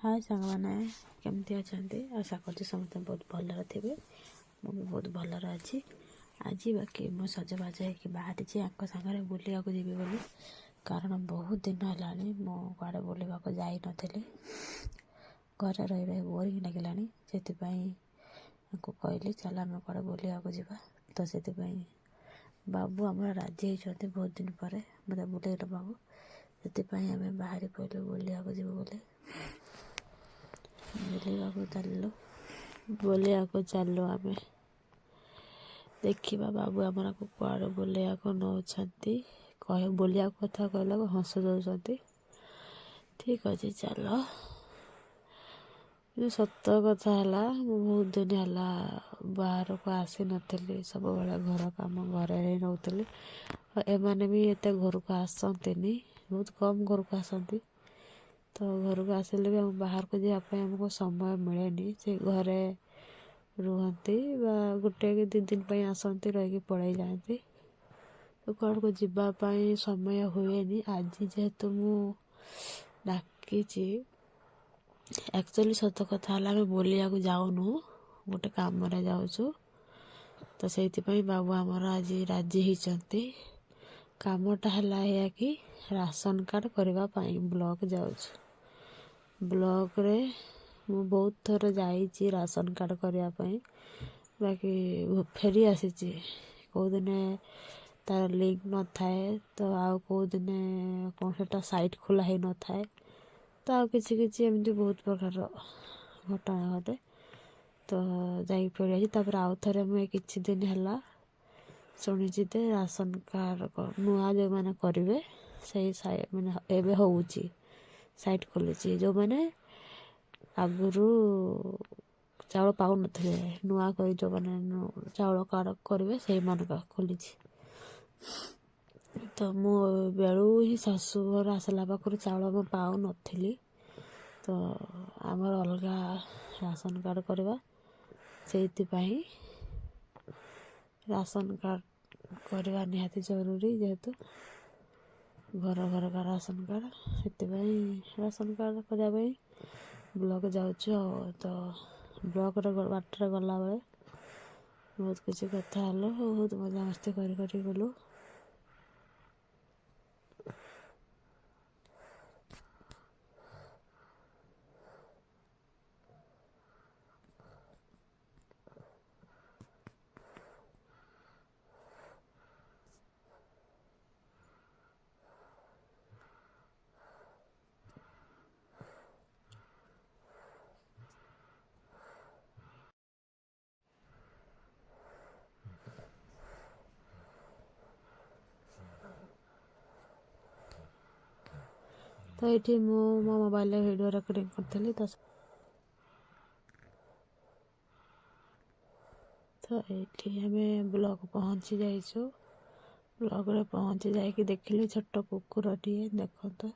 ହାଏ ସାଙ୍ଗମାନେ, କେମିତି ଅଛନ୍ତି? ଆଶା କରୁଛି ସମସ୍ତେ ବହୁତ ଭଲରେ ଥିବେ। ମୁଁ ବି ବହୁତ ଭଲରେ ଅଛି। ଆଜି ବାକି ମୁଁ ସଜବାଜ ହେଇକି ବାହାରିଛି ୟାଙ୍କ ସାଙ୍ଗରେ ବୁଲିବାକୁ ଯିବି ବୋଲି, କାରଣ ବହୁତ ଦିନ ହେଲାଣି ମୁଁ କୁଆଡ଼େ ବୁଲିବାକୁ ଯାଇନଥିଲି। ଘରେ ରହି ରହି ବୋରିଂ ଲାଗିଲାଣି। ସେଥିପାଇଁ ୟାଙ୍କୁ କହିଲି, ଚାଲ ଆମେ କୁଆଡ଼େ ବୁଲିବାକୁ ଯିବା। ତ ସେଥିପାଇଁ ବାବୁ ଆମର ରାଜି ହେଇଛନ୍ତି ବହୁତ ଦିନ ପରେ ମୋତେ ବୁଲେଇ ନେବାକୁ। ସେଥିପାଇଁ ଆମେ ବାହାରି ପଡ଼ିଲୁ ବୁଲିବାକୁ ଯିବୁ ବୋଲି। ବୁଲିବାକୁ ଚାଲିଲୁ, ବୁଲିବାକୁ ଚାଲିଲୁ ଆମେ। ଦେଖିବା ବାବୁ ଆମକୁ କୁଆଡ଼େ ବୁଲିବାକୁ ନେଉଛନ୍ତି। କହେ ବୁଲିବାକୁ କଥା କହିଲାକୁ ହସ ଦେଉଛନ୍ତି। ଠିକ୍ ଅଛି, ଚାଲ। କିନ୍ତୁ ସତ କଥା ହେଲା, ମୁଁ ବହୁତ ଦିନ ହେଲା ବାହାରକୁ ଆସିନଥିଲି। ସବୁବେଳେ ଘର କାମ ଘରେ ହିଁ ରହୁଥିଲି। ଆଉ ଏମାନେ ବି ଏତେ ଘରକୁ ଆସନ୍ତିନି, ବହୁତ କମ୍ ଘରକୁ ଆସନ୍ତି। ତ ଘରକୁ ଆସିଲେ ବି ଆମ ବାହାରକୁ ଯିବା ପାଇଁ ଆମକୁ ସମୟ ମିଳେନି। ସେ ଘରେ ରୁହନ୍ତି ବା ଗୋଟେ କି 2 ଦିନ ପାଇଁ ଆସନ୍ତି, ରହିକି ପଳେଇ ଯାଆନ୍ତି। ତ କୁଆଡ଼କୁ ଯିବା ପାଇଁ ସମୟ ହୁଏନି। ଆଜି ଯେହେତୁ ମୁଁ ଡାକିଛି, ଆକ୍ଚୁଆଲି ସତ କଥା ହେଲା, ଆମେ ବୁଲିବାକୁ ଯାଉନୁ, ଗୋଟେ କାମରେ ଯାଉଛୁ। ତ ସେଇଥିପାଇଁ ବାବୁ ଆମର ଆଜି ରାଜି ହେଇଛନ୍ତି। କାମଟା ହେଲା ଏଇଆ କି ରାସନ କାର୍ଡ଼ କରିବା ପାଇଁ ବ୍ଲକ୍ ଯାଉଛୁ। ବ୍ଲକ୍ରେ ମୁଁ ବହୁତ ଥର ଯାଇଛି ରାସନ କାର୍ଡ଼ କରିବା ପାଇଁ, ବାକି ଫେରି ଆସିଛି। କେଉଁ ଦିନେ ତାର ଲିଙ୍କ୍ ନଥାଏ, ତ ଆଉ କେଉଁ ଦିନେ କ'ଣ ସେଟା ସାଇଟ୍ ଖୋଲା ହେଇନଥାଏ, ତ ଆଉ କିଛି କିଛି ଏମିତି ବହୁତ ପ୍ରକାର ଘଟଣା ଘଟେ। ତ ଯାଇକି ଫେରି ଆସିଛି। ତାପରେ ଆଉ ଥରେ ମୁଁ କିଛି ଦିନ ହେଲା ଶୁଣିଛି ଯେ ରାସନ କାର୍ଡ଼ ନୂଆ ଯେଉଁମାନେ କରିବେ, ସେଇ ମାନେ ଏବେ ହେଉଛି, ସାଇଟ୍ ଖୋଲିଛି। ଯେଉଁମାନେ ଆଗରୁ ଚାଉଳ ପାଉନଥିଲେ, ନୂଆ କରି ଯେଉଁମାନେ ଚାଉଳ କାର୍ଡ଼ କରିବେ, ସେଇମାନଙ୍କ ଖୋଲିଛି। ତ ମୁଁ ବେଳୁ ହିଁ ଶାଶୁଘର ଆସିଲା ପାଖରୁ ଚାଉଳ ମୁଁ ପାଉନଥିଲି। ତ ଆମର ଅଲଗା ରାସନ କାର୍ଡ଼ କରିବା, ସେଇଥିପାଇଁ ରାସନ କାର୍ଡ଼ କରିବା ନିହାତି ଜରୁରୀ। ଯେହେତୁ ଘର ଘରକା ରାସନ କାର୍ଡ଼, ସେଥିପାଇଁ ରାସନ କାର୍ଡ଼ କରିବା ପାଇଁ ବ୍ଲକ୍ ଯାଉଛୁ। ଆଉ ତ ବ୍ଲକ୍ରେ ବାଟରେ ଗଲାବେଳେ ବହୁତ କିଛି କଥା ହେଲୁ, ବହୁତ ମଜାମସ୍ତି କରି କରି ଗଲୁ। ତ ଏଇଠି ମୁଁ ମୋ ମୋବାଇଲରେ ଭିଡ଼ିଓ ରେକର୍ଡ଼ିଂ କରିଥିଲି। ତ ଏଇଠି ଆମେ ବ୍ଲକ୍ ପହଞ୍ଚି ଯାଇଛୁ। ବ୍ଲକ୍ରେ ପହଞ୍ଚି ଯାଇକି ଦେଖିଲି ଛୋଟ କୁକୁରଟିଏ, ଦେଖନ୍ତୁ।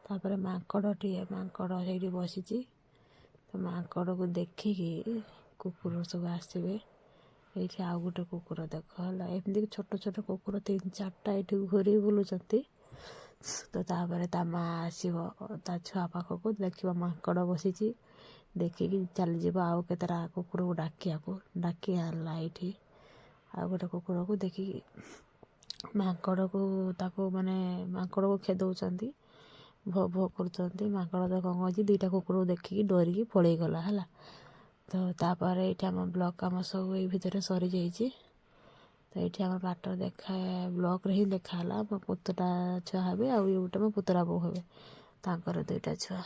ତାପରେ ମାଙ୍କଡ଼ଟିଏ, ମାଙ୍କଡ଼ ସେଇଠି ବସିଛି। ତ ମାଙ୍କଡ଼କୁ ଦେଖିକି କୁକୁର ସବୁ ଆସିବେ। ଏଇଠି ଆଉ ଗୋଟେ କୁକୁର ଦେଖ ହେଲା। ଏମିତି ଛୋଟ ଛୋଟ କୁକୁର ତିନି ଚାରିଟା ଏଇଠି ଘୁରି ବୁଲୁଛନ୍ତି। ତ ତାପରେ ତା ମା ଆସିବ ତା ଛୁଆ ପାଖକୁ, ଦେଖିବ ମାଙ୍କଡ଼ ବସିଛି, ଦେଖିକି ଚାଲିଯିବ ଆଉ କେତେଟା କୁକୁରକୁ ଡାକିବାକୁ। ଡାକି ଆଣିଲା ଏଇଠି ଆଉ ଗୋଟେ କୁକୁରକୁ। ଦେଖିକି ମାଙ୍କଡ଼କୁ ତାକୁ ମାନେ ମାଙ୍କଡ଼କୁ ଖେଦଉଛନ୍ତି, ଭୋ ଭୋ କରୁଛନ୍ତି। ମାଙ୍କଡ଼ ତ କ'ଣ କରିଛି, ଦୁଇଟା କୁକୁରକୁ ଦେଖିକି ଡରିକି ପଳେଇଗଲା ହେଲା। ତ ତାପରେ ଏଇଠି ଆମ ବ୍ଲକ୍ କାମ ସବୁ ଏଇ ଭିତରେ ସରିଯାଇଛି। ତ ଏଇଠି ଆମ ବାଟରେ ଦେଖା, ବ୍ଲକ୍ରେ ହିଁ ଦେଖା ହେଲା। ମୋ ପୁତୁରା ଛୁଆ ହେବେ ଆଉ ଇଏ ଗୋଟେ ମୋ ପୁତୁରା ବୋହୂ ହେବେ, ତାଙ୍କର ଦୁଇଟା ଛୁଆ।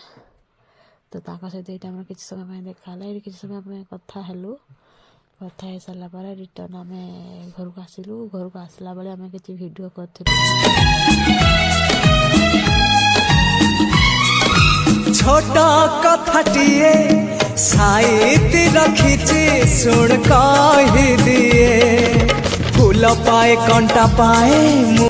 ତ ତାଙ୍କ ସହିତ ଏଇଠି ଆମର କିଛି ସମୟ ପାଇଁ ଦେଖା ହେଲା। ଏଇଠି କିଛି ସମୟ ପାଇଁ କଥା ହେଲୁ। କଥା ହେଇସାରିଲା ପରେ ରିଟର୍ନ ଆମେ ଘରକୁ ଆସିଲୁ। ଘରକୁ ଆସିଲା ବେଳେ ଆମେ କିଛି ଭିଡ଼ିଓ କରିଥିଲୁ। ଛୋଟ କଥାଟିଏ ସାଇତି ରଖିଛି, ଶୁଣ କହିଦିଏ। ଫୁଲ ପାଏ, କଣ୍ଟା ପାଏ, ମୁଁ